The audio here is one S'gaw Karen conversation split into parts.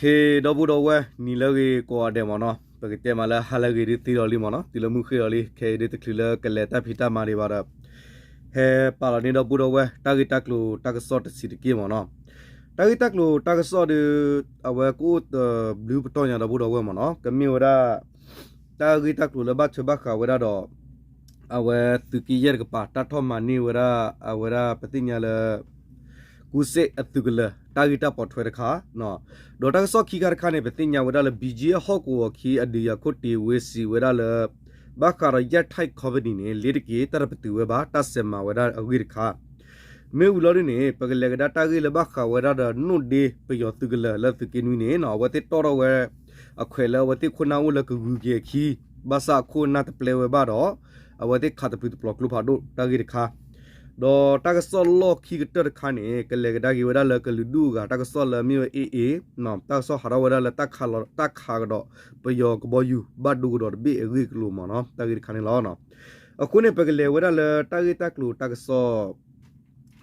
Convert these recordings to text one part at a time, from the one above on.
ဟ့ၣ် ဒီပုၢ်ဒီဝဲၢ် နံၤလၢအဂ့ၤကိးဂၤဒဲးမ့ၢ်နီၤ, ပကတဲမးလၢဟါလၢအဂ့ၤဒုးသ့လီၤလံမ့ၢ်နီၤ, တုၤလၢမုၢ်ဃ့ၢ်လီၤလံ, ခဲအံၤဒုးတချုးလၢကလဲၤတၢ်ဖံးတၢ်မၤဒံးဘၣ်ဒီး ဟဲပာ်လီၤန့ၢ်ဒီပုၢ်ဒီဝဲၢ် တၢ်ဂ့ၢ်တၢ်ကျိၤတၢ်ကစီၣ်တဆံးတက့ၢ်မ့ၢ်နီၤ. တၢ်ဂ့ၢ်တၢ်ကျိၤတၢ်ကစီၣ်ဒီး အဝဲကအိၣ်တဘျုးပတီၢ်ညါဒီပုၢ်ဒီဝဲၢ်မ့ၢ်နီၤ, ကမ့ၢ်ဝဲဒၣ် တၢ်ဂ့ၢ်တၢ်ကျိၤလၢဘၣ်ထွဲဘၣ်ဃးဝဲဒၣ်ဒီး အဝဲသုးက့ယဲၢ်တကပၤ တၢ်ထီၣ်မၤန့ၢ်ဝဲဒၣ် အဝဲဒၣ်ပသ့ၣ်ညါလၢ ကူစ့ၣ်အသုးကလၢၤ တၢ်ဂ့ၢ်တၢ်ပိာ်ထွဲတခါ, ဒီးတၢ်ကစီၣ်ခံခါတခါန့ၣ် ပသ့ၣ်ညါဝဲဒၣ်လၢ ဘံကၠ့အဟီၣ်ကဝီၤခံ အဒုးယၤခိၣ်တ့ၤဝ့စံးဝဲဒၣ်လၢ ဘၣ်ဃးဒီးယဲၢ်ထၢၣ် company န့ၣ် လ့တက့ၤ တၢ်တပတုာ်ဝဲဘၣ် တၢ်စဲးမၤဝဲဒၣ်အဂ့ၢ်တခါ မ့ၢ်ဝံၤလီၤဒ်န့ၣ် ပကလဲၤကဒါတၢ်ဂ့ၢ်လၢဘၣ်ဃးဝဲဒၣ်ဒီး နိၣ်ဒ့ပယီၤသုးကလၢၤလၢသုးက့နွံန့ၣ် အဝဲသ့ၣ်တီၣ်ထီၣ်ဝဲ အခွဲးလၢအဝဲသ့ၣ်ခိၣ်နၢ်အိၣ်လၢကဂုၤက့ၤအခံ, ဘၣ်ဆၣ်အခိၣ်အနၢ်တပျဲဝဲဘၣ်ဒီး အဝဲသ့ၣ်ခးတပျုာ်တပျီၤကျိဖးဒိၣ်တၢ်ဂ့ၢ်တခါ, ဒီးတၢ်ကစီၣ်လီၢ်ခံကတၢၢ်တခါန့ၣ် ကလဲၤကဒါက့ၤဝဲဒၣ်လၢကလုာ်ဒူၣ်အဂၤ တၢ်ကစီၣ်လၢအမ့ၢ်ဝဲ AA တၢ်ကစီၣ်ဟးထီၣ်ဝဲဒၣ်လၢ တၢ်ခးကဒီးပယီၤကဘီယူၤ ဘၣ်ဒိကဒီးတဘ့ၣ်အဂ့ၢ်အကျိၤမ့ၢ်နီၤ, တၢ်ဂ့ၢ်တခါန့ၣ်လီၤ. အဃိန့ၣ် ပကလဲၤဝဲဒၣ်လၢတၢ်ဂ့ၢ်တၢ်ကျိၤတၢ်ကစီၣ်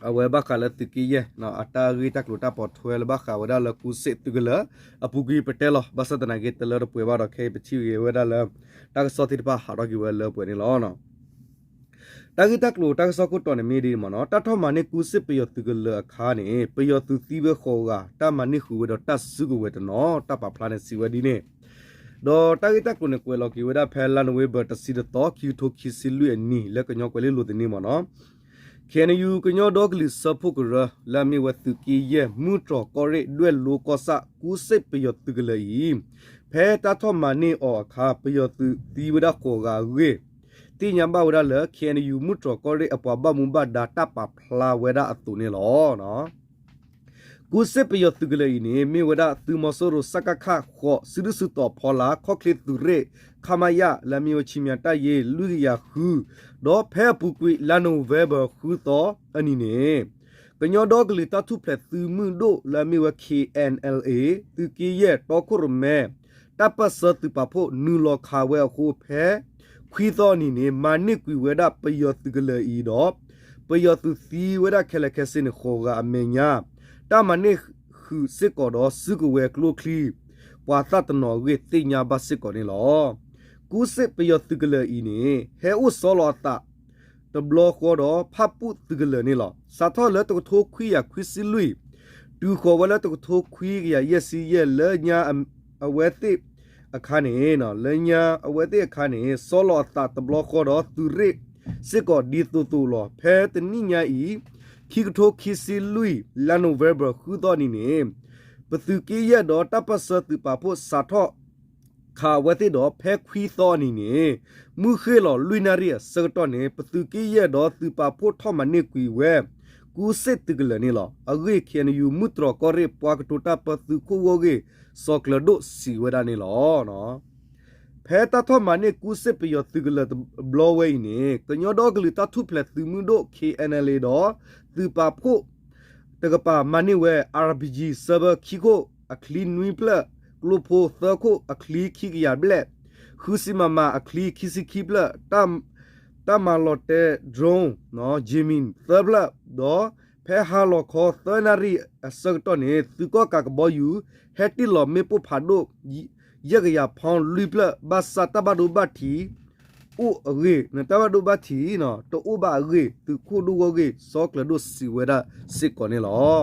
အဝဲဘၣ်ဃးလၢသုးက့ယဲၢ် အတၢ်ဂ့ၢ်တၢ်ကျိၤတၢ်ပိာ်ထွဲလၢဘၣ်ဃးဝဲဒၣ်လၢကူစ့ၣ်သုးကလၢၤ အပူၤကွံာ်ပတဲလီၤ, ဘၣ်ဆၣ်သနာ်က့ တလၢတပှဲၤဘၣ်ဒီး ခဲအံၤပထံၣ်ဂ့ၤဝဲဒၣ်လၢ တၢ်ကစီၣ်သ့ၣ်တဖၣ်ဟးထီၣ်က့ၤဝဲလၢပှဲၤန့ၣ်လီၤ. တၢ်ဂ့ၢ်တၢ်ကျိၤတၢ်ကစီၣ်ခိၣ်တီန့ၣ်မ့ၢ်ဒ်မ့ၢ်နီၤ, တၢ်ထီၣ်မၤန့ၢ်ကူစ့ၣ်ပယီၤသုးကလၢၤအခါန့ၣ် ပယီၤသုးသံဝဲဃိးဂၤ တၢ်မၤန့ၢ်ဃုာ်ဝဲဒီးတၢ်စုကဝဲၤတနီၤ တၢ်ပာ်ဖျါန့ၣ်စံးဝဲဒ်န့ၣ်, ဒီးတၢ်ဂ့ၢ်တၢ်ကျိၤန့ၣ် ကွဲးလီၤက့ၤဝဲဒၣ်ဖဲလါနိၣ်ဝ့ဘၢၣ် တဆံတသီ ခံကထိခံဆံလွံၢ်အနံၤ လၢကညီကွဲၤလ့လိၤသန့မ့ၢ်နီၤ, KNU ကညီဒီကလုာ်စၢဖှိၣ်ကရၢ လၢအမ့ၢ်ဝဲသုးက့ယဲၢ် မုၢ်တြီၤကီၢ်ရ့ၣ် ဒွဲၣ်လိကီၢ်ဆၣ် ကူစ့ၣ်ပယီၤသုးကလၢၤအံၤ ဖဲတၢ်ထီၣ်မၤန့ၢ်အီၤအခါ ပယီၤသုးသံဝဲဒၣ်ဃိးဂၤအဂ့ၢ် သ့ၣ်ညါဘၣ်ဝဲဒၣ်လၢ KNU မုၢ်တြီၤကီၢ်ရ့ၣ်အပှၤဘၣ်မူဘၣ်ဒါတၢ်ပာ်ဖျါဝဲဒၣ်အသိးန့ၣ်လီၤ. ကူစ့ၣ်ပယီၤသုးကလၢၤအံၤန့ၣ် မ့ၢ်ဝဲဒၣ်သုးမီၤစိရိၤ စကခ ဃိး စုဒုၣ်စုတီၤဖီလာ် ခီၣ်ချ့သုးရ့ၣ် ခမရ လၢအမ့ၢ်ဝဲ ခြေမံၤတၢ်ယ့ၢ် လွံၢ်ကယၤဃု, ဒီးဖဲအပူၤကွံာ် လါနိၣ်ဝ့ဘၢၣ် ဃုသီအနံၤန့ၣ် ကညီဒီကလုာ်တၢ်ထူၣ်ဖျဲးသုးမုၢ်ဒိၣ်လၢအမ့ၢ်ဝဲ KNLA သုးက့ယဲၢ်တီခိၣ်ရိၣ်မဲ တၢ်ပၢၢ်ဆၢသုးပာ်ဖှိၣ် နုာ်လီၤခးဝဲအဃိ ဖဲခွံသီအနံၤန့ၣ် မၤန့ၢ်ကွံာ်ဝဲဒၣ်ပယီၤသုးကလၢၤအံၤဒီး ပယီၤသုးသံဝဲဒၣ်ခဲလၢာ်ခဲဆ့န့ၣ် ဃိးဂၤအမဲာ်ညါ တၢ်မၤန့ၢ်ဃုာ်စ့ၢ်ကီးဒီးစုကဝဲၤကျိချံ ပှၤသၣ်တနီၤအဂ့ၢ်သ့ၣ်ညါဘၣ်စ့ၢ်ကီးန့ၣ်လီၤ. ကူစ့ၣ်ပယီၤသုးကလၢၤအံၤန့ၣ် ဟဲအိၣ်ဆီလီၤအသး တဘျီဃီဒီး ဖၣ်ပူၣ်သုးကလၢၤန့ၣ်လီၤ. စးထီၣ်လၢတကထိခွံကယၤခွံဆံလွံၢ် တုၤဃီၤဝဲလၢတကထိခွံကယၤယဲၢ်ဆံယဲၢ် လၢညါအဝဲသ့ၣ်အခါန့ၣ် လၢညါအဝဲသ့ၣ်အခါန့ၣ် ဆီလီၤအသးတဘျီဃီဒီးသုးရ့ၣ်စ့ၢ်ကီးဒ်သိးသိးလီၤ. ဖဲတနံၣ်ညါအံၤ ခံကထိခံဆံလွံၢ် လါနိၣ်ဝ့ဘၢၣ် ဃုသီနံၤန့ၣ် ပသုးက့ယဲၢ်ဒီးတၢ်ပၢၢ်ဆၢသုးပာ်ဖှိၣ်စးထီၣ် ခးအဝဲသ့ၣ်ဒီး ဖဲခွံသီအနံၤန့ၣ် မုၢ်ဃ့ၢ်လီၤလွံၢ်နၣ်ရံၣ်အဆၢကတီၢ်န့ၣ် ပသုးက့ယဲၢ်ဒီးသုးပာ်ဖှိၣ်ထီၣ်မၤန့ၢ်ကွံာ်ဝဲ ကူစ့ၣ်သုးကလၢၤန့ၣ်လီၤ. အဂ့ၢ် KNU မုၢ်တြီၤကီၢ်ရ့ၣ် ပှၤကတိၤတၢ်ပၢသုးခိၣ်ဂီၢ်ဂ့ၢ် စီၤကျၢၤဒိၣ်စံးဝဲဒၣ်န့ၣ်လီၤ. ဖဲတၢ်ထီၣ်မၤန့ၢ်ကူစ့ၣ်ပယီၤသုးကလၢၤတဘျီဝဲအံၤန့ၣ် ကညီဒီကလုာ်တၢ်ထူၣ်ဖျဲးသုးမုၢ်ဒိၣ် KNLA ဒီး သုးပာ်ဖှိၣ် တကပၤမၤန့ၢ်ဝဲ RPG စၢဘၢခံခိၣ်အချံနွံဖျၢၣ်, ကျိဖိသၢခိၣ်အချံခံကယၤဘျဲၣ်, ဃုဆံ MM အချံခံဆံခံဖျၢၣ်, တၢ်မၤလီၤတဲ drone Javelin သၢဖျၢၣ်, ဒီးဖဲဟါလီၤခီသၢနၣ်ရံၣ်အဆၢကတီၢ်န့ၣ် သုးကီၣ်ကးကဘီယူၤ ဟဲတ့ၢ်လီၤမ့ၣ်ပိၢ်ဖးဒိၣ် ယဲၢ်ကယၤဖီလွံၢ်ဖျၢၣ် ဘၣ်ဆၣ်တၢ်ဘၣ်ဒိဘၣ်ထံး အိၣ်အဂ့ၢ် တၢ်ဘၣ်ဒိဘၣ်ထံး တအိၣ်ဘၣ်အဂ့ၢ် သုးခိၣ်ဒိၣ်ဂီၢ်ဂ့ၢ် စီၤကျၢၤဒိၣ်စံးဝဲဒၣ်စ့ၢ်ကီးန့ၣ်လီၤ.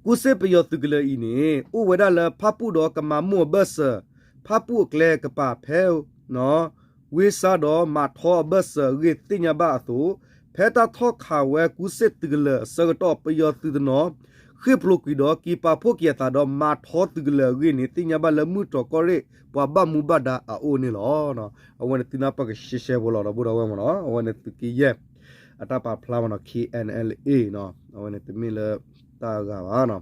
ကူစ့ၣ်ပယီၤသုးကလၢၤအံၤန့ၣ် အိၣ်ဝဲဒၣ်လၢဖၣ်ပူၣ်ဒီးကမၤမိၢ်အဘၢၣ်စၢၤ, ဖၣ်ပူၣ်အကျဲကပၤဖဲ ဝ့စါဒီးမၤထီအဘၢၣ်စၢၤအဂ့ၢ်သ့ၣ်ညါဘၣ်အသိး, ဖဲတၢ်ထီၣ်ခးဝဲကူစ့ၣ်သုးကလၢၤအဆၢကတီၢ် ပယီၤသုးတနီၤ ဃ့ၢ်ဖျိးကွံာ်ဒီးက့ၤပာ်ဖှိၣ်က့ၤအသးဒီးမၤထီသုးကလၢၤအဂ့ၢ်န့ၣ် သ့ၣ်ညါဘၣ်လၢမုၢ်တြီၤကီၢ်ရ့ၣ် ပှၤဘၣ်မူဘၣ်ဒါအအိၣ်န့ၣ်လီၤ. အဝဲန့ၣ်သုနၢ်ပၢၢ်ကရှဲရှဲဖိလီၤ ဒီပုၢ်ဒီဝဲၢ်မ့ၢ်နီၤ, အဝဲန့ၣ်သုးက့ယဲၢ် အတၢ်ပာ်ဖျါမ့ၢ်နီၤ KNLA နီၤ, အဝဲန့ၣ်တမ့ၢ်လၢတၢ်အဂၤဘၣ်နီၤ.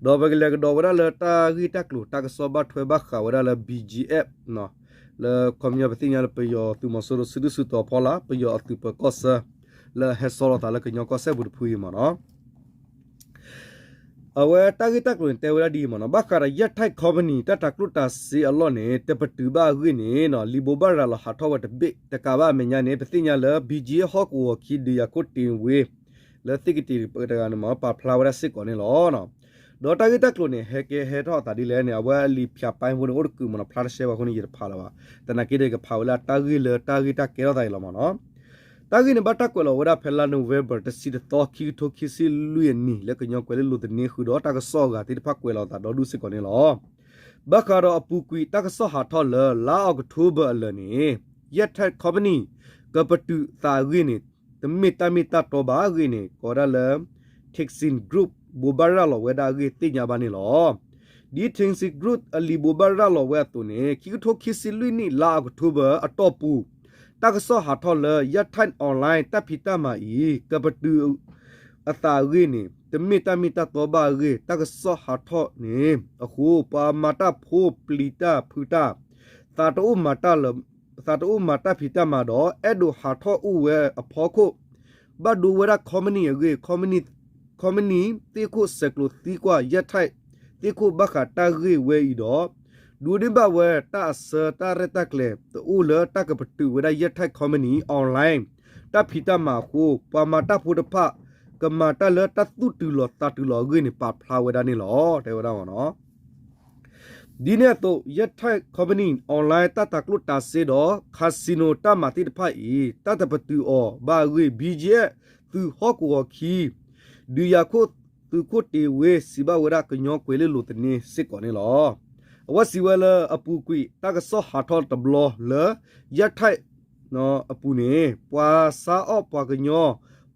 ဒီးပကလဲၤကဒီးဝဲဒၣ်လၢတၢ်ဂ့ၢ်တၢ်ကျိၤတၢ်ကစီၣ်ဘၣ်ထွဲဘၣ်ဃးဝဲဒၣ်လၢ ဘံၣ်ကၠံအ့ၣ် လၢခီပညီပသ့ၣ်ညါလၢပယီၤသုးမီၤစိရိၤစုဒုၣ်စုတီၤဖီလာ် ပယီၤအသုးပၢၤကီၢ်ဆၢ လၢဟဲဆီလီၤသးလၢကညီကီၢ်စဲၣ်ပူၤတဖုအံၤမ့ၢ်နီၤ. အဝဲတၢ်ဂ့ၢ်တၢ်ကျိၤန့ၣ် တဲဝဲဒၣ်ဒ်အံၤမ့ၢ်နီၤ, ဘၣ်ဃးဒီးယဲၢ်ထၢၣ် company တၢ်တၤကျိၣ်တၤစ့အလီၢ်န့ၣ် တပတုာ်ဘၣ်အဂ့ၢ်န့ၣ်နီၤ လံာ်ဘိးဘၣ်ရၤလီၤဟးထီၣ်ဝဲတဘ့ၣ် တကးဘၣ်အမဲာ်ညါန့ၣ် ပသ့ၣ်ညါလၢ ဘံၣ်ကၠံဟီၣ်ကဝီၤခံ ဒုးယၤခိၣ်တ့ၢ်ဝ့ လၢသ့ၣ်ကတ့ၢ်တဂၤန့ၣ်မ့ၢ် ပာ်ဖျါဝဲဒၣ်စ့ၢ်ကီးန့ၣ်လီၤ. ဒီးတၢ်ဂ့ၢ်တၢ်ကျိၤန့ၣ် ဟဲကဲဟဲထီၣ်အသးဒ်လဲၣ်န့ၣ် အဝဲအလံာ်ဖၠးပၢ်ဖိန့ၣ် အိၣ်တကုာ်မ့ၢ်နီၤ ဖျါတရှဲဘၣ်အဃိန့ၣ် ယတဖးလၢၤဘၣ်. သနာ်က့ဒီး ယကဖးဝဲလၢအတၢ်ဂ့ၢ်လၢတၢ်ဂ့ၢ်တၢ်ကဲထီၣ်သးအံၤလီၤမ့ၢ်နီၤ. တၢ်ဂ့ၢ်န့ၣ်ဘၣ်တၢ်ကွဲးလီၤဝဲဒၣ်ဖဲလါ November တဆံတသီ ခံကထိခံဆံလွံၢ်အနံၣ် လၢကညီကွဲၤလ့လိၤသန့ၤဃုာ်ဒီးတၢ်ကစီၣ်အဂၤသ့ၣ်တဖၣ်ကွဲးလီၤအသးဒီဒူၣ်စ့ၢ်ကီးန့ၣ်လီၤ. ဘၣ်ဃးဒီးအပူၤကွံာ်တၢ်ကစီၣ်ဟးထီၣ်လၢ လါအီးကထိဘၢၣ်အလၢာ်န့ၣ် ယဲၢ်ထၢၣ် company ကပတုာ်သးအဂ့ၢ်န့ၣ် တမ့ၢ်တၢ်မ့ၢ်တၢ်တီဘၣ်အဂ့ၢ်န့ၣ် ကိးဝဲဒၣ်လၢ Tixin Group ဘိးဘၣ်ရၤလီၤဝဲဒၣ်အဂ့ၢ်သ့ၣ်ညါဘၣ်န့ၣ်လီၤ. ဒ် Tixin Group အလံာ်ဘိးဘၣ်ရၤလီၤဝဲအသိးန့ၣ် ခံကထိခံဆံလွံၢ်နံၣ် လါအီးကထိဘၢၣ်အတီၢ်ပူၤ တၢ်ကစီၣ်ဟးထီၣ်လၢ ယဲၢ်ထၢၣ် online တၢ်ဖံးတၢ်မၤအံၤ ကပတုာ်အသးအဂ့ၢ်န့ၣ် တမ့ၢ်တၢ်မ့ၢ်တၢ်တီဘၣ်အဂ့ၢ် တၢ်ကစီၣ်ဟးထီၣ်န့ၣ်အဃိ ပှၤမၤတၢ်ဖိပျံၤတၢ်ဖုးတၢ် သးတအိၣ်မၤတၢ်လၢ သးတအိၣ်မၤတၢ်ဖံးတၢ်မၤဒီး အဲၣ်ဒိးဟးထီၣ်အိၣ်ဝဲအဖီခိၣ် ဘၣ်ဒိဝဲဒၣ် company အဂ့ၢ် company သ့ၣ်ခိၣ်ဆဲးကျိးသံကွၢ် ယဲၢ်ထၢၣ် သ့ၣ်ခိၣ်ဘၣ်ဃးတၢ်ဂ့ၢ်ဝဲအံၤဒီး ဒိးန့ၢ်ဘၣ်ဝဲတၢ်အဆၢတၢ်ရဲၣ်တၢ်ကျဲၤ တအိၣ်လၢတၢ်ကပတုာ်ဝဲဒၣ် ယဲၢ်ထၢၣ် company online တၢ်ဖံးတၢ်မၤအဃိ ပှၤမၤတၢ်ဖိတဖၣ် ကမၤတၢ်လၢတၢ်သူၣ်တုၤလီၤသးတုၤလီၤအဂ့ၢ်န့ၣ် ပာ်ဖျါဝဲဒၣ်န့ၣ်လီၤ တဲဝဲဒၣ်မ့ၢ်နီၤ. ဒ်န့ၣ်အသိး ယဲၢ်ထၢၣ် company online တၢ်တၤကျိၣ်တၤစ့ဒီး casino တၢ်မၤသ့ၣ်တဖၣ်အံၤ တၢ်တပတုာ်အီၤဘၣ်အဂ့ၢ် BGF သုးဟီၣ်ကဝီၤခံ ဒုးယၤခိၣ်သုးခိၣ်တ့ၤဝ့ စံးဘၣ်ဝဲဒၣ်ကညီကွဲၤလ့လိၤသန့ၤစ့ၢ်ကီးန့ၣ်လီၤ. အဝဲစံးဝဲလၢအပူၤကွံာ် တၢ်ကစီၣ်ဟးထီၣ်တဘျီလၢ ယဲၢ်ထၢၣ် အပူၤန့ၣ် ပှၤဆါအီၣ်ပှၤကညီ,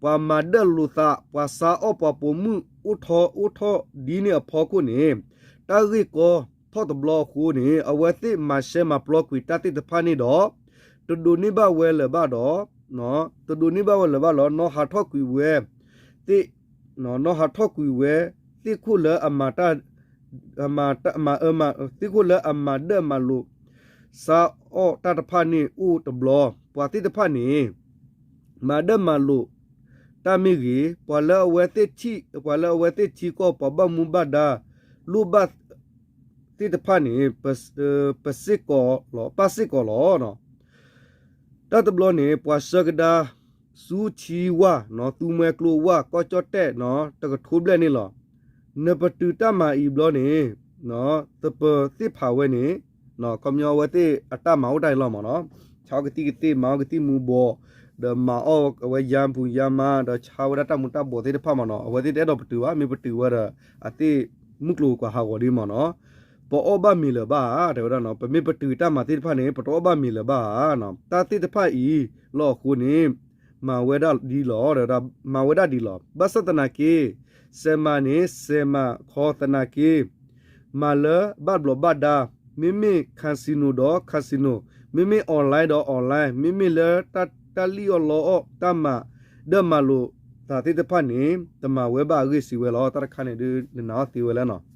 ပှၤမၤဒၢၣ်လိာ်သး, ပှၤဆါအီၣ်ပှၤပိာ်မုၣ်အိၣ်ထီၣ်အိၣ်ထီၣ်ဒ်န့ၣ်အဖီခိၣ်န့ၣ် တၢ်ဂ့ၢ်ကီထီၣ်တဘျီအဃိန့ၣ် အဝဲသ့ၣ်မၤရှဲမၤပျီကွံာ်တၢ်သ့ၣ်တဖၣ်န့ၣ်ဒီး တဒိးန့ၢ်ဘၣ်ဝဲလၢၤဘၣ်ဒီး တဒိးန့ၢ်ဘၣ်ဝဲလၢၤဘၣ်လီၤ. နီၢ်ဟးထီၣ်ကွံာ်ဝဲ သ့ၣ် နီၢ်ဟးထီၣ်ကွံာ်ဝဲ သ့ၣ်ခိၣ်လၢအမၤတၢ် မၤ သ့ၣ်ခိၣ်လၢအမၤဒၢၣ်မၤလိာ် ဆါအီၣ်တၢ်တဖၣ်န့ၣ်အိၣ်တဘျီ, ပှၤသ့ၣ်တဖၣ်န့ၣ် မၤဒၢၣ်မၤလိာ်တၢ်မ့ၢ်ဂ့ၤ, ပှၤလၢအဝဲသ့ၣ်ထံၣ် ပှၤလၢအဝဲသ့ၣ်ထံကီၢ် ပှၤဘၣ်မူဘၣ်ဒါ လိၣ်ဘၣ်သ့ၣ်တဖၣ်န့ၣ် ပစ့ၢ်ကီးလီၤ ပၣ်စ့ၢ်ကီးလီၤ. တၢ်တဘျီန့ၣ် ပှၤဆှၢကဒါ ဆူထံဝၢ် သူမှဲကျိဝၢ် ကီၢ်ကၠီၣ်တဲၣ် တကထိဘျဲၣ်န့ၣ်လီၤ. နပတုာ်တၢ်မၤအံၤဘျီန့ၣ် သပၢၤသ့ၣ်ဖးဝဲန့ၣ် ခီပညီအဝဲသ့ၣ်အတၢ်မၤအိၣ်တၢ်အံၤလီၤမ့ၢ်နီၤ, ဆါအီၣ်ကသံၣ်ကသ့ၣ် မၤအီၣ်ကသံၣ်မူၤဘှီး ဒီးမၤအီၣ်အဝဲယါပူၤယါမါ ဒီးဆါဝဲဒၣ်တၢ်မူၤတၢ်ဘှီးသ့ၣ်တဖၣ်မ့ၢ်နီၤ, အဝဲသ့ၣ်တအဲၣ်ဒိးပတုာ်ဘၣ်, မ့ၢ်ပတုာ်ဝဲဒီး အသ့ၣ်မုၢ်ကျိၤဝဲၤကွာ်ဟးဂီၤဒ်မ့ၢ်နီၤ, ပအီၣ်ဘၣ်မ့ၤလၢၤဘၣ်ဧါ တဲဝဲဒၣ်နီၤ, ပမ့ၢ်ပတုာ်တၢ်မၤသ့ၣ်တဖၣ်န့ၣ် ပတအီၣ်ဘၣ်မ့ၤလၢၤဘၣ်ဧါ, တၢ်သ့ၣ်တဖၣ်အံၤလီၤအဃိန့ၣ် မၤဝဲဒၣ်ဒ်လီၤ မၤဝဲဒၣ်ဒ်လီၤ. ဘၣ်ဆၣ်သနာ်က့ စဲးမၤန့ၣ် စဲးမၤခီသနာ်က့ မၤလၢဘၣ်ဘျီးဘၣ်ဒါ, မ့မ့ၢ် casino ဒီး casino, မ့မ့ၢ် online ဒီး online, မ့မ့ၢ်လၢတၢ်လံၣ်အီၣ်လီအီၣ်တၢ်မၤ ဒၢၣ်မၤလိာ်သးသ့ၣ်တဖၣ်န့ၣ် တမၤဝဲဘၣ်အဂ့ၢ်စံးဝဲလီၤ. တၢ်တခါန့ၣ်ဒုး နနာ်အီၣ်သ့ဝဲလၢနီၤ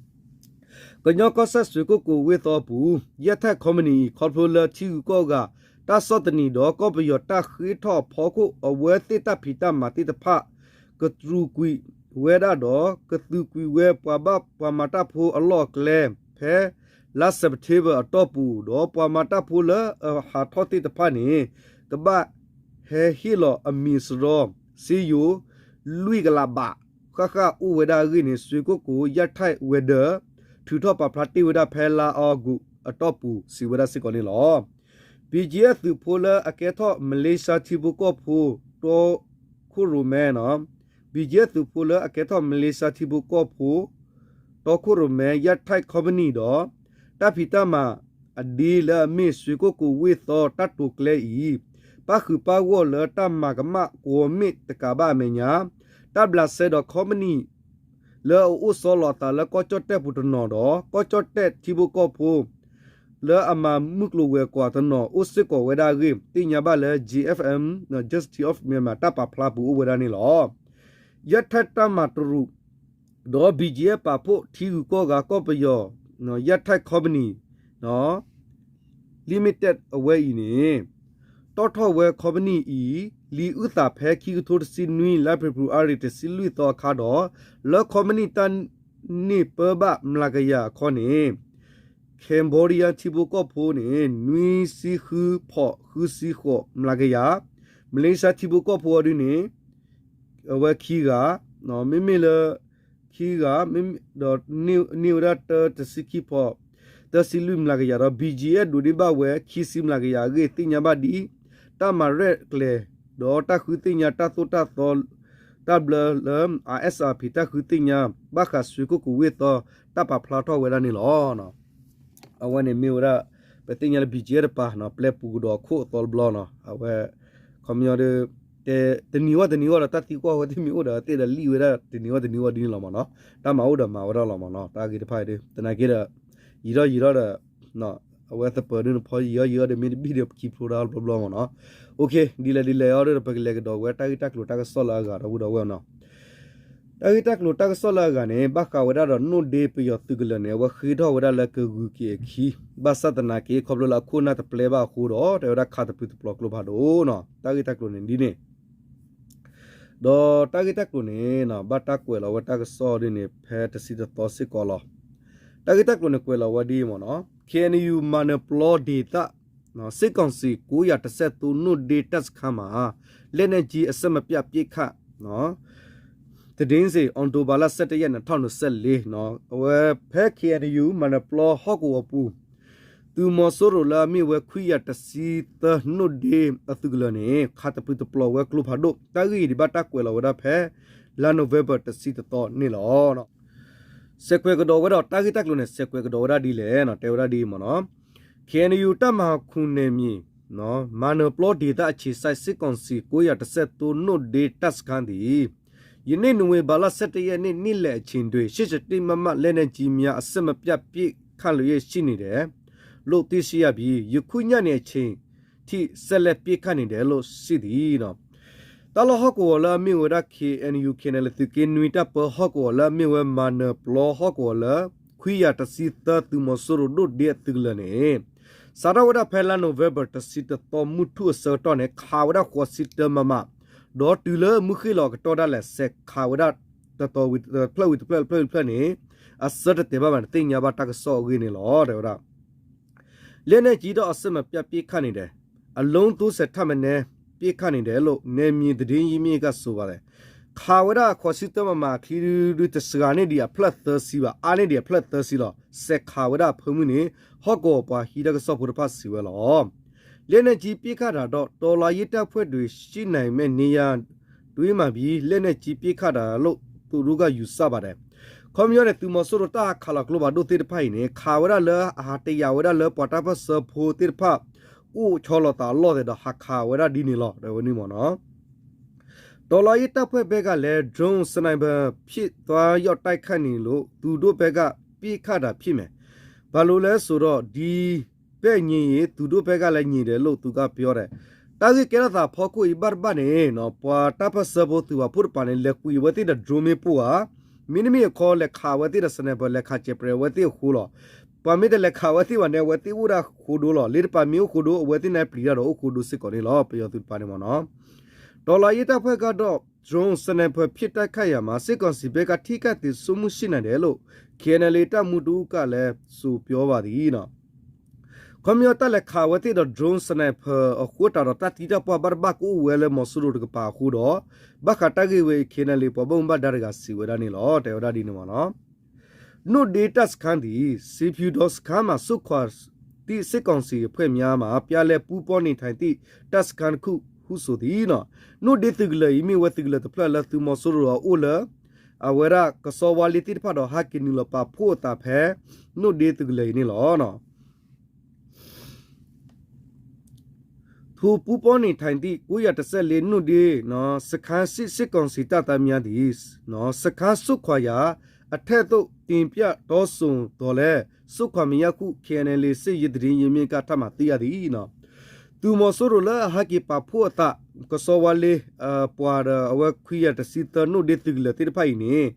ကညီကီၢ်စဲၣ် စွ့ကိၣ်ကိၤဝ့ၢ်သီအပူၤ ယဲၢ်ထၢၣ် company အံၤ ခီဖျိလၢထံဂုၤကီၢ်ဂၤ တၢ်ဆီၣ်သနံးဒီး ကီၢ်ပယီၤတၢ်ဃ့ထီၣ်အဖီခိၣ် အဝဲသ့ၣ်တၢ်ဖံးတၢ်မၤသ့ၣ်တဖၣ် ကတြူာ်ကွံာ်ဝဲဒၣ်ဒီး ကသုးကွံာ်ဝဲပှၤဘၣ်ပှၤမၤတၢ်ဖိအလီၢ်အကျဲ ဖဲလါ September အတီၢ်ပူၤ ဒီးပှၤမၤတၢ်ဖိလၢအဟးထီၣ်သ့ၣ်တဖၣ်န့ၣ် ကဘၣ်ဟဲဟ့ၣ်လီၤအမံၤစရီ စ့ယိၤ လွံၢ်ကလးဘး ဃၣ်ဃၣ်အိၣ်ဝဲဒၣ်အဂ့ၢ်န့ၣ် စွ့ကိၣ်ကိၤ ယဲၢ်ထၢၣ် ဝဲၤဒၢး ထုးထီၣ်ပာ်ဖျါတ့ၢ်ဝဲဒၣ်ဖဲလါအီကူးအတီၢ်ပူၤ စံးဝဲဒၣ်စ့ၢ်ကီးန့ၣ်လီၤ. BGF သုးဖိလၢအကဲထီၣ် မလ့ၡါထံဖိကီၢ်ဖိ တီခိၣ်ရိၣ်မဲ BGF သုးဖိလၢအကဲထီၣ် မလ့ၡါထံဖိကီၢ်ဖိ တီခိၣ်ရိၣ်မဲ ယဲၢ်ထၢၣ် company ဒီး တၢ်ဖံးတၢ်မၤအဒ့လၢအမ့ၢ် စွ့ကိၣ်ကိၤဝ့ၢ်သီတၢ်တိာ်ကျဲအံၤ ပၣ်ဃုာ်ပၣ်ဂီၢ်လၢတၢ်မၤကမၣ်ကွီၢ်မ့ၢ်တကးဘၣ်အမဲာ်ညါ တၢ်ဘျးစဲဒီး company လၢအအိၣ်ဆီလီၤအသးလၢကီၢ်ကၠီၣ်တဲၣ်ပူၤတနီၤဒီး ကီၢ်ကၠီၣ်တဲၣ်ထံဖိကီၢ်ဖိ လၢအမၤမုၢ်ကျိၤဝဲၤကွာ်တနီၤ အိၣ်စ့ၢ်ကီးဝဲဒၣ်အဂ့ၢ် သ့ၣ်ညါဘၣ်လၢ GFM Justice of Myanmar တၢ်ပာ်ဖျါပူၤအိၣ်ဝဲဒၣ်န့ၣ်လီၤ. ယဲၢ်ထၢၣ်တၢ်မၤတရူး ဒီး BGF ပာ်ဖှိၣ်ထံဂုၤကီၢ်ဂၤကီၢ်ပယီၤ ယဲၢ်ထၢၣ် company limited အဝဲအံၤန့ၣ် တီၣ်ထီၣ်ဝဲ company အံၤ လံာ်အုၣ်သးဖဲခံကထိတဆံနွံ လါဖ့ၤဘြူၤအါရံၤ တဆံလွံၢ်သီအခါဒီး လၢ company တၢ်န့ၢ်ပၢဘၣ်မျးကယၤအခီန့ၣ် Cambodia ထံဖိကီၢ်ဖိန့ၣ် နွံဆံဃုဖီးဃုဆံဃိးမျးကယၤ, မလ့ၡါထံဖိကီၢ်ဖိအီၤဒ်န့ၣ် အဝဲခံဂၤ, မ့မ့ၢ်လၢ Cambodia ခံဂၤ, ဒီးန့ၢ်ဝဲဒၣ်တၢတဆံခံဖီ, သၢဆံလွံၢ်မျးကယၤဒီး ဘီၣ်ကၠံၣ်အဲၣ် ဒိးန့ၢ်ဘၣ်ဝဲ ခံဆံမျးကယၤအဂ့ၢ် သ့ၣ်ညါဘၣ်ဒ် တၢ်မၤရဲၣ်ကျဲၤ ဒီးတၢ်ဃုသ့ၣ်ညါတၢ်သိၣ်တၢ်သီ တၢ်ဘျၢလၢ အါအၣ်စၣ်ဖံး တၢ်ဃုသ့ၣ်ညါ ဘၣ်ဃး ဆွ့ၣ်ကိၣ်ကဝ့ၢ်သီ တၢ်ပာ်ဖျါထီၣ်ဝဲဒၣ်န့ၣ်လီၤ. အဝဲန့ၣ်မ့ၢ်ဝဲဒၣ် ပသ့ၣ်ညါလၢ ဘီၣ်ကၠံၣ်အဲၣ် တပၤနီၤ ပျဲပူၤကဒီးအခိၣ်အသီတဘျီနီၤ အဝဲ ခီပညီဒီး တနံၤဝဲတနံၤဝဲဒီး တၢ်သံကွၢ်ဝဲသ့ၣ်မ့ၢ်အိၣ်ဒီး သ့ၣ်ဒီးလံၣ်ဝဲဒၣ် တနံၤဝဲတနံၤဝဲဒ်န့ၣ်လီၤမ့ၢ်နီၤ တၢ်မၤအိၣ်ဒီးမၤဝဲဒၣ်လီၤမ့ၢ်နီၤ တၢ်ဂ့ၢ်တဖၣ်အံၤဒီး သနာ်က့ဒီး ယံာ်ထီၣ်ယံာ်ထီၣ်ဒီး အဝဲသပၢၤဒုးနဖီယံာ်ထီၣ်ယံာ်ထီၣ်ဒီး မ့ၢ်တဘ့ၣ်ဒီးခံဖျိတၢ်ဘျီဘျီမ့ၢ်နီၤ ဒ်လဲၣ်ဒ်လဲၣ်အံၤဒီး ပကလဲၤကဒီးဝဲတၢ်ဂ့ၢ်တၢ်ကျိၤတၢ်ကစီၣ်လၢအဂၤဒီပုၢ်ဒီဝဲၢ်နီၤ တၢ်ဂ့ၢ်တၢ်ကျိၤတၢ်ကစီၣ်လၢအဂၤန့ၣ် ဘၣ်ဃးဝဲဒၣ်ဒီးနိၣ်ဒ့ပယီၤသုးကလၢၤန့ၣ် အဝဲဃ့ထီၣ်ဝဲဒၣ်လၢကဂုၤက့ၤအခံ ဘၣ်ဆၣ်သနာ်က့ ခီဖျိလၢအခိၣ်နၢ်တပျဲဘၣ်အဃိဒီး တဲဝဲဒၣ်ခးသပှၢ်တပျီၤကျိဖးဒိၣ်နီၤ တၢ်ဂ့ၢ်တၢ်ကျိၤန့ၣ်ဒ်န့ၣ် ဒီးတၢ်ဂ့ၢ်တၢ်ကျိၤန့ၣ် ဘၣ်တၢ်ကွဲးလီၤဝဲတၢ်ကစီၣ်ဒ်န့ၣ် ဖဲတဆံတသီစ့ၢ်ကီးလီၤ. တၢ်ဂ့ၢ်တၢ်ကျိၤန့ၣ်ကွဲးလီၤဝဲဒ်အံၤမ့ၢ်နီၤ ခ့ၣ်အဲၣ်ယူၣ် မၤနၢၤပျီဒ့ၣ်သၣ် စစ်ကောင်စီ ကိုးရာတစ်ဆယ့်သုံး နှစ်ဒေသစခန်းမှာ လက်နက်ကြီး အဆက်မပြတ်ပစ်ခတ် သတင်းစစ် အောက်တိုဘာလ ဆယ့်တစ်ရက် နှစ်ထောင်နှစ်ဆယ့်လေး အဝဲဖဲ ခ့ၣ်အဲၣ်ယူၣ် မၤနၢၤပျီဟီၣ်ကဝီၤပူၤ သုးမီၤစိရိၤလၢအမ့ၢ်ဝဲ ခွံရာတစ်ဆယ့်သုံး နိၣ်ဒ့အသုးကလၢၤန့ၣ် ခးသပှၢ်တပျီၤဝဲကျိဖးဒိၣ် တၢ်ဂ့ၢ်အံၤဒံးဘၣ်တၢ်ကွဲးလီၤဝဲဒၣ်ဖဲ လါနိၣ်ဝ့ဘၢၣ် တဆံတသီန့ၣ်လီၤ. စဲးကွဲးကဒီးဝဲဒီးတၢ်ဂ့ၢ်တၢ်ကျိၤန့ၣ် စဲးကွဲးကဒီးဝဲဒၣ်ဒ်လဲၣ် တဲဝဲဒၣ်ဒ်အံၤမ့ၢ်နီၤ ခ့ၣ်အဲၣ်ယူၣ် တပ်မဟာခုနစ်နယ်မြေ မၤနၢၤပျီဒေသအခြေစိုက် စစ်ကောင်စီ ကိုးရာတစ်ဆယ့်သုံး နိၣ်ဒ့တပ်စခန်းသည် ယနေ့ နိုဝင်ဘာလ ဆယ့်တစ်ရက်နေ့ နေ့လယ်အချိန်တွင် ရှစ်ဆယ့်တစ် မမ လက်နက်ကြီးများ အဆက်မပြတ် ပစ်ခတ်လျက်ရှိနေတယ်လို့ သိရှိရပြီး ယခုညနေအချိန်ထိ ဆက်လက်ပစ်ခတ်နေတယ်လို့ သိသည် တၢ်လီၢ်ဟီၣ်ကဝီၤလၢအမ့ၢ်ဝဲဒၣ် ခ့ၣ်အဲၣ်ယူၣ် ခ့ၣ်အဲၣ်ယူၣ် သုးက့နွံတၢ်ပၢဟီၣ်ကဝီၤလၢအမ့ၢ်ဝဲ မၤနၢၤပျီဟီၣ်ကဝီၤလၢ ခွံရာတစ်ဆယ့်သုံး သုးမီၤစိရိၤဒိၣ်ဒ့အသုးကလၢၤန့ၣ် စးထီၣ်ဝဲဒၣ်ဖဲလါနိၣ်ဝ့ဘၢၣ် တဆံတသီ မုၢ်ထူၣ်အဆၢကတီၢ်န့ၣ် ခးဝဲဒၣ်ဃိးဆံတၢ မမ ဒီးတုၤလၢမုၢ်ဃ့ၢ်လီၤအကတီၢ်ဒၣ်လဲာ် စဲးခးဝဲဒၣ် တတီၤဝံၤတဖျၢၣ်ဝံၤတဖျၢၣ်တဖျၢၣ်န့ၣ် အဆၢတတဲာ်ဘၣ်ဘၣ်န့ၣ် သ့ၣ်ညါဘၣ်တၢ်ကစီၣ်အဂ့ၢ်န့ၣ်လီၤ တဲဝဲဒၣ် လက်နက်ကြီးတော့ အဆက်မပြတ် ပစ်ခတ်နေတယ်, အလုံးသုံးဆယ်ထက်မနည်း ပစ်ခတ်နေတယ်လို့ နယ်မြေသတင်းရင်းမြစ်က ဆိုပါတယ်. ခးဝဲဒၣ်ဃိးဆံတၢ မမ အချံဒု တစှၤန့ၢ်ဒံးအဖျၢၣ်သၢဆံဘၣ်, အါန့ၢ်ဒံးအဖျၢၣ်သၢဆံလီၤ. စဲးခးဝဲဒၣ်အဖၢမုၢ်န့ၣ် ဟီၣ်ကဝီၤပှၤဟံးတၢ်ကစီၣ်ဖိတဖၣ်စံးဝဲလီၤ. လက်နက်ကြီးပစ်ခတ်တာတော့ တော်လှန်ရေးတပ်ဖွဲ့တွေ ရှိနိုင်မယ့်နေရာ တွေ့မှန်းပြီး လက်နက်ကြီးပစ်ခတ်တာလို့ သူတို့က ယူဆပါတယ်. ခီပညီန့ၣ် သုးမီၤစိရိၤတၢ်ဟးခးလီၤကျိဖးဒိၣ်သ့ၣ်တဖၣ်အံၤန့ၣ် ခးဝဲဒၣ်လၢအဟးတယာ်ဝဲဒၣ်လၢပှၤတၢ်ပၢၢ်ဆၢဖိသ့ၣ်တဖၣ် အိၣ်ဆီလီၤသးအလီၢ်သဲးဒီး ဟးခးဝဲဒၣ်ဒ်န့ၣ်လီၤ တဲဝဲန့ၣ်မ့ၢ်နီၤ. တော်လှန်ရေးတပ်ဖွဲ့ဘက်ကလည်း drone sniper ဖြင့် သွားရောက်တိုက်ခိုက်နေလို့ သူတို့ဘက်က ပစ်ခတ်တာဖြစ်မယ်. ဘာလို့လဲဆိုတော့ ဒီဘက်ငြိမ်ရင် သူတို့ဘက်ကလည်း ငြိမ်တယ်လို့ သူက ပြောတယ်. တၢ်ဂ့ၢ်ကဲထီၣ်သးဖီခိၣ်အံၤ ဘၣ်တဘၣ်န့ၣ် ပှၤတၢ်ပၢၢ်ဆၢဖိသုးပာ်ဖှိၣ်တပၤန့ၣ် လဲၤကွံာ်အဝဲသ့ၣ်ဒီး drone မ့ၣ်ပိၢ်ဧါ, မ့တမ့ၢ်အခီ လဲၤခးဝဲသ့ၣ်ဒီး sniper လဲၤခးစဲးပြဲးဝဲသ့ၣ်အဃိလီၤ. ပှၤမ့ၢ်တလဲၤခးဝဲသ့ၣ်ဘၣ်န့ၣ် အဝဲသ့ၣ်အိၣ်ဒၣ်ဃိဒိလီၤ. လ့တပၤမ့ၢ်အိၣ်ဃိဒိ အဝဲသ့ၣ်န့ၣ်ပျံၤတၢ်ဒီးအိၣ်ဃိဒိစ့ၢ်ကီးန့ၣ်လီၤ. ပယီၤသုးတပၤန့ၣ်မ့ၢ်နီၤ. တော်လှန်ရေးတပ်ဖွဲ့ကတော့ drone sniper ဖြင့် တိုက်ခိုက်ရာမှာ စစ်ကောင်စီဘက်က ထိခိုက်သေဆုံးမှုရှိနိုင်တယ်လို့ ခ့ၣ်အဲၣ်ယူၣ် တပ်မှူးတစ်ဦးကလည်း ဆိုပြောပါသည် ခီပညီတၢ်လဲၤခးဝဲသ့ၣ်ဒီး drone sniper အဃိတၢ်ဒီး တၢ်သံတၢ်ပှၢ်ဘၣ်တဘၣ်ကအိၣ်ဝဲလၢမီၤစိရိၤတကပၤအဃိဒီး ဘၣ်ဃးတၢ်ဂ့ၢ်ဝဲအံၤ ခ့ၣ်အဲၣ်ယူၣ် ပှၤဘၣ်မူဘၣ်ဒါတဂၤစံးဝဲဒၣ်န့ၣ်လီၤ. တဲဝဲဒၣ်ဒ်န့ၣ်မ့ၢ်နီၤ. နူၣ်ဒ့တပ်စခန်းသည် စံးဖျူးဒေါ်စခန်းမှ ဆုတ်ခွာသည့် စစ်ကောင်စီအဖွဲ့များမှ ပြန်လည်ပူးပေါင်းနေထိုင်သည့် တပ်စခန်းတစ်ခုဟုဆိုသည် နီၤ. နူၣ်ဒ့သုးကလၢၤအံၤ မ့ၢ်ဝဲသုးကလၢၤတဖျၢၣ်လၢသုးမီၤစိရိၤအအိၣ်လၢ အဝဲဒၣ်ကစီဝါလ့သ့ၣ်တဖၣ်ဒီး ဟးက့ၤနုာ်လီၤပာ်ဖှိၣ်အသးဖဲ နူၣ်ဒ့သုးကလၢၤအံၤန့ၣ်လီၤ. ထိုပူးပေါင်းနေထိုင်သည့် ကိုးရာတစ်ဆယ့်လေး နူၣ်ဒ့ စခန်းရှိ စစ်ကောင်စီတပ်သားများသည် စခန်းဆုတ်ခွာရာ အထက်သို့ တင်ပြတောင်းဆိုသော်လည်း ဆုတ်ခွာမရဟု ခ့ၣ်အဲၣ်ယူၣ် စစ်ရေးသတင်းရင်းမြစ်က ထပ်မံသိရသည် သုးမီၤစိရိၤလၢအဟဲက့ၤပာ်ဖှိၣ်အသး ကစီဝါလ့ ပှၤဒီးအဝဲခွံရာတဆံသၢ နူၣ်ဒ့သုးကလၢၤသ့ၣ်တဖၣ်အံၤန့ၣ်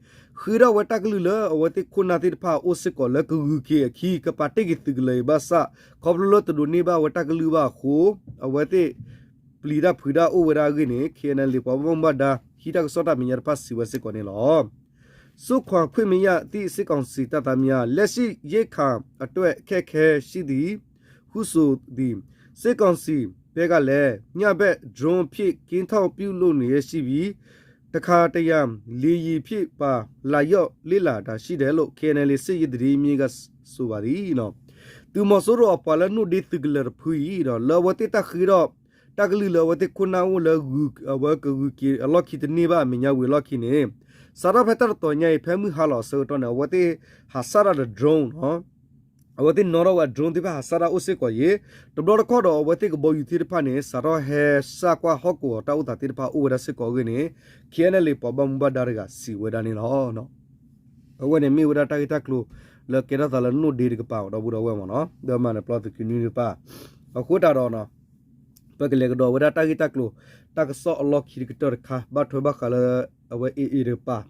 ဃ့ထီၣ်ဝဲတၢ်ကလုၢ်လၢအဝဲသ့ၣ်ခိၣ်နၢ်သ့ၣ်တဖၣ်အအိၣ်စ့ၢ်ကီးလၢကဂုၤက့ၤအခံ ကပာ်တ့ၢ်က့ၤသုးကလၢၤအံၤဘၣ်ဆၣ် ခီဖျိလၢတဒိးန့ၢ်ဘၣ်ဝဲတၢ်ကလုၢ်ဘၣ်အဃိ အဝဲသ့ၣ် ပျံၤတၢ်ဖုးတၢ်အိၣ်ဝဲဒၣ်အဂ့ၢ်န့ၣ် ခ့ၣ်အဲၣ်ယူၣ် ပှၤဘၣ်မူဘၣ်ဒါ ဟံးတၢ်ကစီၣ်တၢ်မဲာ်ညါတဖၣ်စံးဝဲစ့ၢ်ကီးန့ၣ်လီၤ. ဆုတ်ခွာခွင့်မရသည့် စစ်ကောင်စီတပ်သားများ လက်ရှိရိက္ခာအတွက် အခက်အခဲရှိသည်ဟု စစ်ကောင်စီဘက်ကလည်း ညဘက် drone ဖြင့် ကင်းထောက်ပြုလုပ်လျက်ရှိပြီး တခါတရံ လေယာဉ်ဖြင့်ပါ လာရောက်လေ့လာတာရှိတယ်လို့ KNLA စစ်ရေးသတင်းမြစ်က ဆိုပါသည် သုးမီၤစိရိၤအပှၤလၢနိၣ်ဒ့သုးကလၢၤတဖုအံၤဒီး လၢအဝဲသ့ၣ်တၢ်ဃ့ထီၣ် တၢ်ကလုၢ်လၢအဝဲသ့ၣ်ခိၣ်နၢ်အိၣ်လၢ အဝဲကဂုာ်က့ၤအလီၢ်ခံတန့ၢ်ဘၣ်အမဲာ်ညါဝံၤအလီၢ်ခံန့ၣ် စးထီၣ်ဖဲတၢ်တတီၤညါအံၤ ဖဲမုၢ်ဟါလီၤအဆၢကတီၢ်န့ၣ် အဝဲသ့ၣ်ဟးစၢ်တၢ်ဒီး drone နီၤ အဝဲသ့ၣ်နီၣ်ထီၣ်ဝဲ drone သ့ၣ်တဖၣ်ဟးစၢ်တၢ်အိၣ်စ့ၢ်ကီးယဲၢ်, တဘျီတခီၣ်ဒီးအဝဲသ့ၣ်ကဘီယူၤသ့ၣ်တဖၣ်န့ၣ် စးထီၣ်ဟဲစၢ်ကွၢ်ဟီၣ်ကဝီၤတၢ်အိၣ်သးသ့ၣ်တဖၣ်အိၣ်ဝဲဒၣ်စ့ၢ်ကီးအဂ့ၢ်န့ၣ် KNLA ပှၤဘၣ်မူဘၣ်ဒါတဂၤစံးဝဲဒၣ်န့ၣ်လီၤ. အဝဲန့ၣ်မ့ၢ်ဝဲဒၣ်တၢ်ဂ့ၢ်တၢ်ကျိၤလၢကဲထီၣ်သးလၢနိၣ်ဒ့တကပၤ ဒီပုၢ်ဒီဝဲၢ်မ့ၢ်နီၤ ဒီးမၤနၢၤပျီသုးက့နွံတကပၤ အဃိသတးဒီး ပကလဲၤကဒီးဝဲဒၣ်တၢ်ဂ့ၢ်တၢ်ကျိၤ တၢ်ကစီၣ်အလီၢ်ခံတကတၢၢ်တခါ ဘၣ်ထွဲဘၣ်ဃးလၢ အဝဲ AA တကပၤ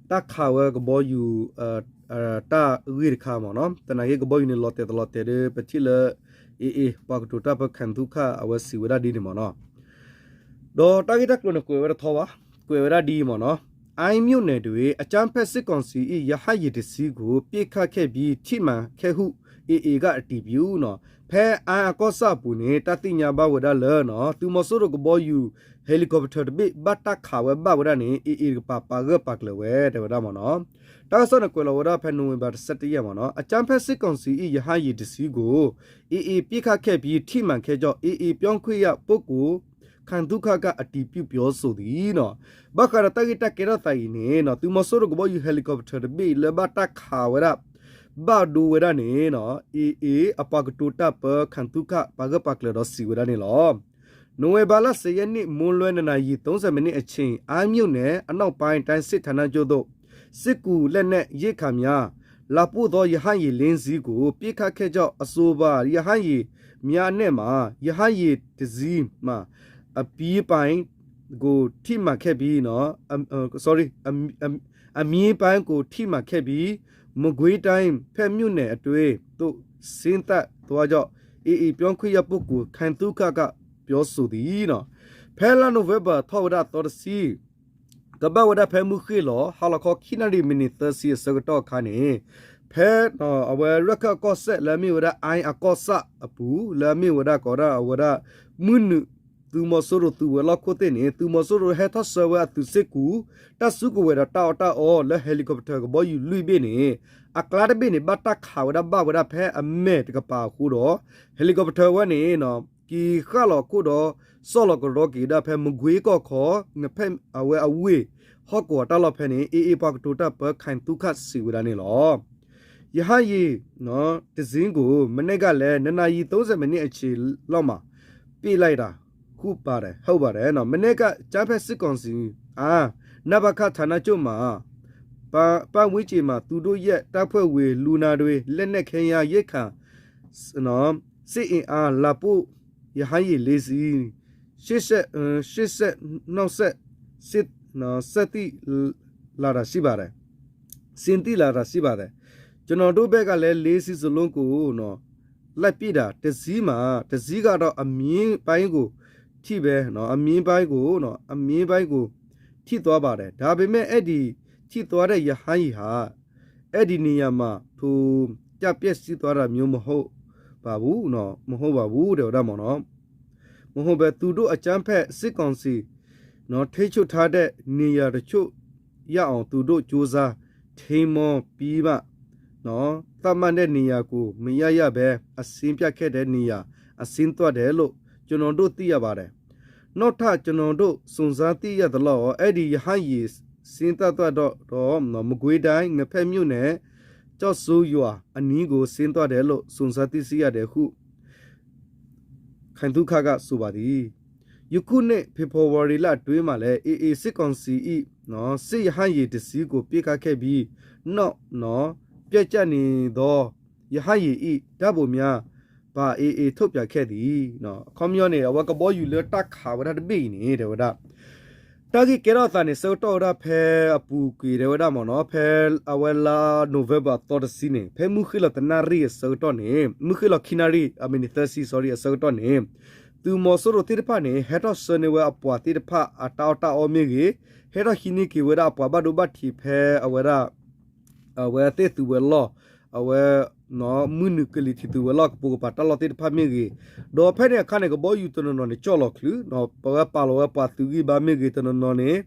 တၢ်ခးဝဲကဘီယူၤ တၢ်ဂ့ၢ်တခါမ့ၢ်နီၤ သနာ်က့ကဘီယူၤန့ၣ်လီၤတဲာ်တလီၤတဲာ်ဒီး ပထံၣ်လၢ AA ပှၤကတိၤတၢ်ပၢ ခိုင်သုခ အဝဲစံးဝဲဒၣ်ဒ်န့ၣ်မ့ၢ်နီၤ ဒီးတၢ်ဂ့ၢ်တၢ်ကျိၤန့ၣ်ကွဲးဝဲတထီဘၣ်, ကွဲးဝဲဒၣ်ဒ်အံၤမ့ၢ်နီၤ အမ်းမြို့နယ်တွင် အကြမ်းဖက်စစ်ကောင်စီ၏ ရဟတ်ယာဉ်တစ်စီးကို ပစ်ခတ်ခဲ့ပြီး ထိမှန်ခဲ့ဟု AA ကအတည်ပြု နီၤ ဖဲအမ်းအကီၢ်ဆၣ်အပူၤန့ၣ် တၢ်သ့ၣ်ညါဘၣ်ဝဲဒၣ်လၢ သုးမီၤစိရိၤကဘီယူၤ helicopter တဘ့ၣ် ဘၣ်တၢ်ခးဝဲဘၣ်ဝဲဒၣ်န့ၣ် AA တကပၤပာ်ဂၢၢ်ပာ်ကျၢၤဝဲ တဲဝဲဒၣ်မ့ၢ်နီၤ တၢ်ကစီၣ်န့ၣ်ကွဲးလီၤဝဲဒၣ်ဖဲ November တဆံတၢ မ့ၢ်နီၤ အကြမ်းဖက်စစ်ကောင်စီ၏ ရဟတ်ယာဉ်တစ်စီးကို AA ပစ်ခတ်ခဲ့ပြီး ထိမှန်ခဲ့ကြောင်း AA ပြောခွင့်ရပုဂ္ဂိုလ် ခိုင်သုခ ကအတည်ပြုပြောဆိုသည် နီၤ ဘၣ်ဃးဒီးတၢ်ဂ့ၢ်တၢ်ကဲထီၣ်သးအံၤန့ၣ် သုးမီၤစိရိၤကဘီယူၤ helicopter တဘ့ၣ်လၢဘၣ်တၢ်ခးဝဲဒၣ် ဘၣ်ဒိဝဲဒၣ်န့ၣ် AA အပှၤကတိၤတၢ်ပၢ ခိုင်သုခ ပာ်ဂၢၢ်ပာ်ကျၢၤဒီးစံးဝဲဒၣ်န့ၣ်လီၤ. နိုဝင်ဘာလ ဆယ်ရက်နေ့ မွန်းလွဲ နှစ်နာရီ သုံးဆယ်မိနစ်အချိန် အမ်းမြို့နယ် အနောက်ပိုင်း တိုင်းစစ်ဌာနချုပ်သို့ စစ်ကူလက်နက်ရိက္ခာများ လာပို့သော ရဟတ်ယာဉ်လေးစီးကို ပစ်ခတ်ခဲ့ကြောင်း အဆိုပါ ရဟတ်ယာဉ်များအနက်မှ ရဟတ်ယာဉ်တစ်စီးမှာ အပြေးပိုင်းကို ထိမှန်ခဲ့ပြီး နော် အ sorry အ အ အမြင်းပိုင်းကို ထိမှန်ခဲ့ပြီး မကွေးတိုင်း ဖက်မြို့နယ်အတွင်းသို့ ဆင်းသက်သွားကြောင်း AA ပြောခွင့်ရပုဂ္ဂိုလ် ခိုင်သုခ က ပြောဆိုသည် နီၤ ဖဲလါ November ထီၣ်ဝဲဒၣ်သီတဆံ ကဘၣ်ဝဲဒၣ်ဖဲမုၢ်ဃ့ၢ်လီၤ ဟါလီၤခီ ခံနၣ်ရံၣ် မံးနံး သၢဆံ အဆၢကတီၢ်အခါန့ၣ် ဖဲ အဝဲရခၢၣ်ကီၢ်စဲၣ်လၢအမ့ၢ်ဝဲဒၣ် အမ်းအကီၢ်ဆၣ်အပူၤ လၢအမ့ၢ်ဝဲဒၣ်ကိးဒၣ်အဝဲဒၣ် မုၢ်နုာ် သုးမီၤစိရိၤသုးဝဲၤလီၢ်ခိၣ်သ့ၣ်န့ၣ် သုးမီၤစိရိၤဟဲထီၣ်ဆှၢဝဲအသုးစ့ၢ်ကီး တၢ်စုကဝဲၤဒီးတၢ်အီၣ်တၢ်အီလၢ helicopter ကဘီယူၤလွံၢ်ဘ့ၣ်န့ၣ် အကျါတဘ့ၣ်န့ၣ် ဘၣ်တၢ်ခးဝဲဒၣ်ဘၣ်ဝဲဒၣ်ဖဲအမဲာ်တကပၤအဃိဒီး helicopter ဝဲန့ၣ် က့ၤဃၣ်လီၤခိၣ်ဒီး စီၣ်လီၤကရီက့ၤဒၣ်ဖဲ မကွေးကီၢ်ခီ ဖဲအဝဲအဝ့ၢ် ဟီၣ်ကဝီၤတၢ်လီၢ်ဖဲန့ၣ် AA ပှၤကတိၤတၢ်ပၢ ခိုင်သုခ စံးဝဲဒၣ်န့ၣ်လီၤ. ရဟတ်ယာဉ် တစ်စီးကို မနေ့ကလည်း နှစ်နာရီ သုံးဆယ်မိနစ်အချိန်လောက်မှာ ပစ်လိုက်တာ ဟုတ်ပါတယ် ဟုတ်ပါတယ်နော်။ မနေ့က အကြမ်းဖက်စစ်ကောင်စီ အာ နပခ ဌာနချုပ်မှာ ပတ်ဝန်းကျင်မှာ သူတို့ရဲ့ တပ်ဖွဲ့ဝင် လူနာတွေ လက်နက်ခဲယမ်း ရိက္ခာ နော် စစ်အင်အား လာပို့ ရဟတ်ယာဉ်လေးစီး ရှေ့ဆက် ရှေ့ဆက် နောက်ဆက် စစ် နော် ဆက်သင့်လာတာရှိပါတယ် ဆင်းသင့်လာတာရှိပါတယ် ကျွန်တော်တို့ဘက်ကလည်း လေးစီးစလုံးကိုနော် လိုက်ပစ်တာ တစ်စီးမှာ တစ်စီးကတော့ အမြင်းပိုင်းကို ထိပဲနော် အမြင်းပိုင်းကိုနော် အမြင်းပိုင်းကို ထိသွားပါတယ် ဒါပေမဲ့ အဲ့ဒီထိသွားတဲ့ ရဟတ်ယာဉ်ဟာ အဲ့ဒီနေရာမှာ ထိုကျပျက်စီးသွားတာမျိုးမဟုတ်ပါဘူးနော် မဟုတ်ပါဘူး တဲ့ဝဲဒၣ်မ့ၢ်နော် မဟုတ်ပဲ သူတို့အကြမ်းဖက်စစ်ကောင်စီနော် ထိန်းချုပ်ထားတဲ့နေရာတချို့ရအောင် သူတို့ကြိုးစားထိန်းမောပြီးမှနော် သတ်မှတ်တဲ့နေရာကို မရရပဲ အဆင်းပြတ်ခဲ့တဲ့နေရာ အဆင်းသွားတယ်လို့ ကျွန်တော်တို့သိရပါတယ်။ နောက်ထပ်ကျွန်တော်တို့စုံစမ်းသိရသလောက် အဲ့ဒီရဟတ်ယာဉ်ဆင်းသက်သွားတော့ မကွေးတိုင်း ငဖဲမြို့နယ် ကျောက်စုံရွာအနီးကို ဆင်းသွားတယ်လို့ စုံစမ်းသိရှိရတယ်ဟု ခိုင်သုခက ဆိုပါသည်။ ယခုနှစ် ဖေဖော်ဝါရီလအတွင်းမှာလည်း AA စစ်ကောင်စီ၏ နော် စစ်ရဟတ်ယာဉ်တစ်စီးကို ပစ်ခတ်ခဲ့ပြီး နောက် နော် ပျက်ကျနေသော ရဟတ်ယာဉ်၏ ဓာတ်ပုံများ ပါ AA ထုတ်ပြန်ခဲ့သည် နော် အခီပညီန့ၣ် အဝဲကဘီယူၤလၢတၢ်ခးဝဲဒၣ်တဘ့ၣ်အံၤန့ၣ် တဲဝဲဒၣ် တၢ်ဂ့ၢ်ကဲထီၣ်သးန့ၣ် ဆၢကတီၢ်ဝဲဒၣ်ဖဲအပူၤကွံာ် တဲဝဲဒၣ်မ့ၢ်နော် ဖဲအဝဲလါ November အသီတဆံန့ၣ် ဖဲမုၢ်ဃ့ၢ်လီၤတနၣ်ရံၣ်အဆၢကတီၢ်န့ၣ် မုၢ်ဃ့ၢ်လီၤခံနၣ်ရံၣ် အမံးနံးသၢဆံ sorry အဆၢကတီၢ်န့ၣ် သုးမီၤစိရိၤသ့ၣ်တဖၣ်န့ၣ် ဟဲထီၣ်ဆှၢန့ၢ်ဝဲအပှၤသ့ၣ်တဖၣ် အတၢ်အီၣ်တၢ်အီမ့ၢ်ဂ့ၤ, ဟဲထီၣ်ဟံးန့ၢ်က့ၤဝဲဒၣ်အပှၤဘၣ်ဒိဘၣ်ထံးဖဲအဝဲဒၣ် အဝဲသ့ၣ်သုးဝဲၤလီၢ် အဝဲ မုၢ်နုာ်ကလံၤထံးသုးဝဲၤလီၢ်ကပိာ်ကပၤတၢ်လီၢ်သ့ၣ်တဖၣ်မ့ၢ်ဂ့ၤ, ဒီးဖဲန့ၣ်အခါန့ၣ် ကဘီယူၤတနီၤနီၤန့ၣ် ကၠီၣ်လီၤချုး ပဝဲပာ်လီၤဝဲပှၤသုးဂံၢ်ဘါမ့ၢ်ဂ့ၤ တနီၤနီၤန့ၣ်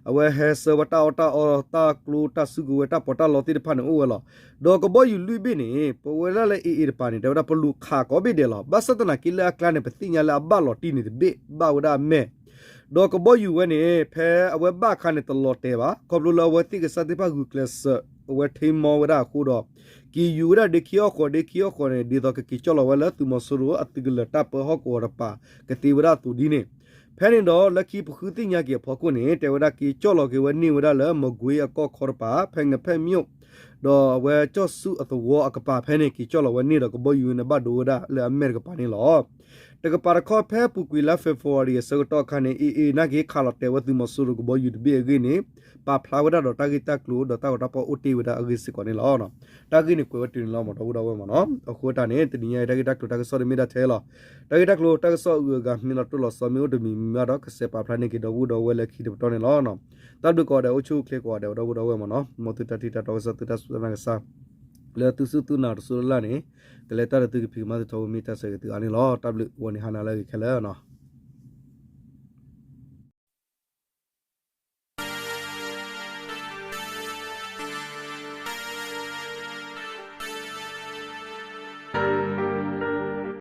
အဝဲဟဲဆှၢဝဲတၢ်အီၣ်တၢ်အီ တၢ်ကျိတၢ်စုကဝဲၤ တၢ်ပီးတၢ်လီသ့ၣ်တဖၣ်န့ၣ်အိၣ်ဝဲလီၤ. ဒီးကဘီယူၤလွံၢ်ဘ့ၣ်န့ၣ် ပဝဲဒၣ်လၢ AA တပၤန့ၣ် တဲဝဲဒၣ်ပလူၤခးကိးဘ့ၣ်ဒဲးလီၤ. ဘၣ်ဆၣ်သနာ်က့လၢအကျါန့ၣ် ပသ့ၣ်ညါလၢအဘၣ်လီၤတံၢ်န့ၣ်တဘ့ၣ် ဘၣ်ဝဲဒၣ်အမဲာ် ဒီးကဘီယူၤဝဲန့ၣ် ဖဲအဝဲဘၣ်အခါန့ၣ်တလီၤတဲာ်ဘၣ် ခီဖျိလၢအဝဲသ့ၣ်ကစၢ်သ့ၣ်တဖၣ်ဂုာ်ကျဲးစၢး အဝဲထံမီဝဲဒၣ်အဃိဒီး က့ၤယူၤဝဲဒၣ်ဒ့ခံဟီၣ်ဃီၤ ဒ့ခံဟီၣ်ဃီၤန့ၣ် ဒ်သိးကက့ၤကၠီၣ်လီၤဝဲလၢသုးမီၤစိရိၤအသုးကလၢၤတၢ်ပၢဟီၣ်ကဝီၤတပၤ ကသ့ဝဲဒၣ်အသိးဒ်န့ၣ် ဖဲန့ၣ်ဒီးလၢခံပဃုသ့ၣ်ညါက့ၤအဖီခိၣ်န့ၣ် တဲဝဲဒၣ်က့ၤကၠီၣ်လီၤက့ၤဝဲန့ၢ်ဝဲဒၣ်လၢ မကွ့အကီၢ်ခီတပၤ ဖဲငဖဲၣ်မျိၣ် ဒီးအဝဲကၠီၣ်ဆူၣ်အသဝီအကပၤဖဲန့ၣ် က့ၤကၠီၣ်လီၤဝဲန့ၢ်ဒီးကဘီယူၤန့ၣ်ဘၣ်ဒိဝဲဒၣ်လၢအမဲာ်တကပၤန့ၣ်လီၤ. တကပၤတခီဖဲအပူၤကွံာ်လါ February အဆၢကတီၢ်အခါန့ၣ် AA နာ်က့ခးလီၤတဲာ်ဝဲသုးမီၤစိရိၤကဘီယူၤတဘ့ၣ်အဂ့ၢ်န့ၣ် ပာ်ဖျါဝဲဒၣ်ဒီးတၢ်ဂ့ၢ်တၢ်ကျိၤဒီးတၢ်ဂီၤတၢ်ဖီၣ်အိၣ်တ့ၢ်ဝဲဒၣ်အဂ့ၢ်စ့ၢ်ကီးန့ၣ်လီၤ. တၢ်ဂ့ၢ်န့ၣ်ကွဲးဝဲတုၤန့ၣ်လီၤ မ့ၢ်ဒီပုၢ်ဒီဝဲၢ်မ့ၢ်နီၤ. အဃိတၢ်န့ၣ် တနံၤညါအံၤတၢ်ဂ့ၢ်တၢ်ကျိၤတၢ်ကစီၣ်တမ့ၢ်ဒၣ်ထဲလီၤ. တၢ်ဂ့ၢ်တၢ်ကျိၤတၢ်ကစီၣ်အဂုၤအဂၤမ့ၢ်လီၤတိၢ်လီၤဆီမ့ၢ်အိၣ်တမံၤမံၤဘၣ်ဒီး ကစဲးပာ်ဖျါန့ၢ်က့ၤဒီပုၢ်ဒီဝဲၢ်လၢခံတပတီၢ်န့ၣ်လီၤ. တၢ်ဘျုးကိးဂၤဒဲး အိၣ်ဆူၣ်အိၣ်ချ့ကိးဂၤဒဲး ဒီပုၢ်ဒီဝဲၢ်မ့ၢ်နီၤ. မ်သုတၢ်ထံၣ်တၢ်တီကစၢ် သုတၢ်စူၢ်တၢ်နာ်ကစၢ် လၢသုစူၢ်သုနာ်တစိၢ်လၢ်လၢ်န့ၣ် ကလဲၤတၢ်ဒီးသုကဖံးကမၤသုထီဘိမ့ၢ်တၢ်ဆၢဂ့ၤသုအါန့ၣ်လီၤ. တၢ်ဘျုးဝဲန့ၣ်ဟါနၤလၢအဂ့ၤခဲလၢာ်နီၤ.